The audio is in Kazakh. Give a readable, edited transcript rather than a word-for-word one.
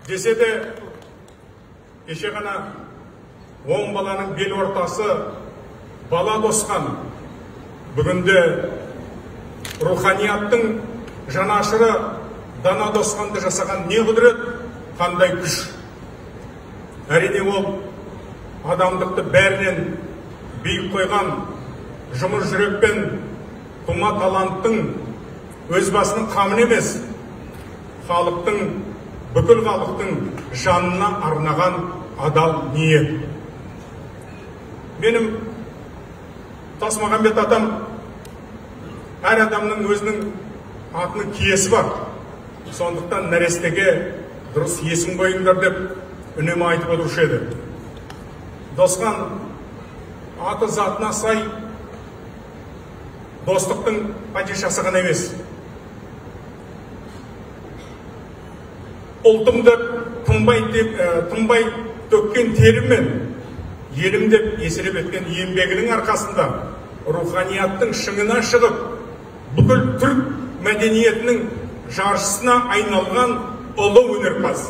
Десе де, кеше ғана 10 баланың бел ортасы бала Досқан, бүгінде руханияттың жанашыры дана Досқанды жасаған не құдірет, қандай күш. Әрине, ол адамдықты бәрінен биік қойған жұмыр жүрекпен тума таланттың өз басының қамын емес, халықтың, бүкіл халықтың жанына арнаған адал ниет. Менің Тасмағамбет атам, әр адамның өзінің атының киесі бар, сондықтан нәрестеге дұрыс есім қойыңдар деп үнемі айтып отырушы еді. Досқан аты затына сай достықтың падишасы ғана емес, ұлтым деп тынбай төккен терімен, елім деп еселеп еткен еңбегінің арқасында руханияттың шыңына шығып, бүкіл түрк мәдениетінің жаршысына айналған ұлы өнерпаз.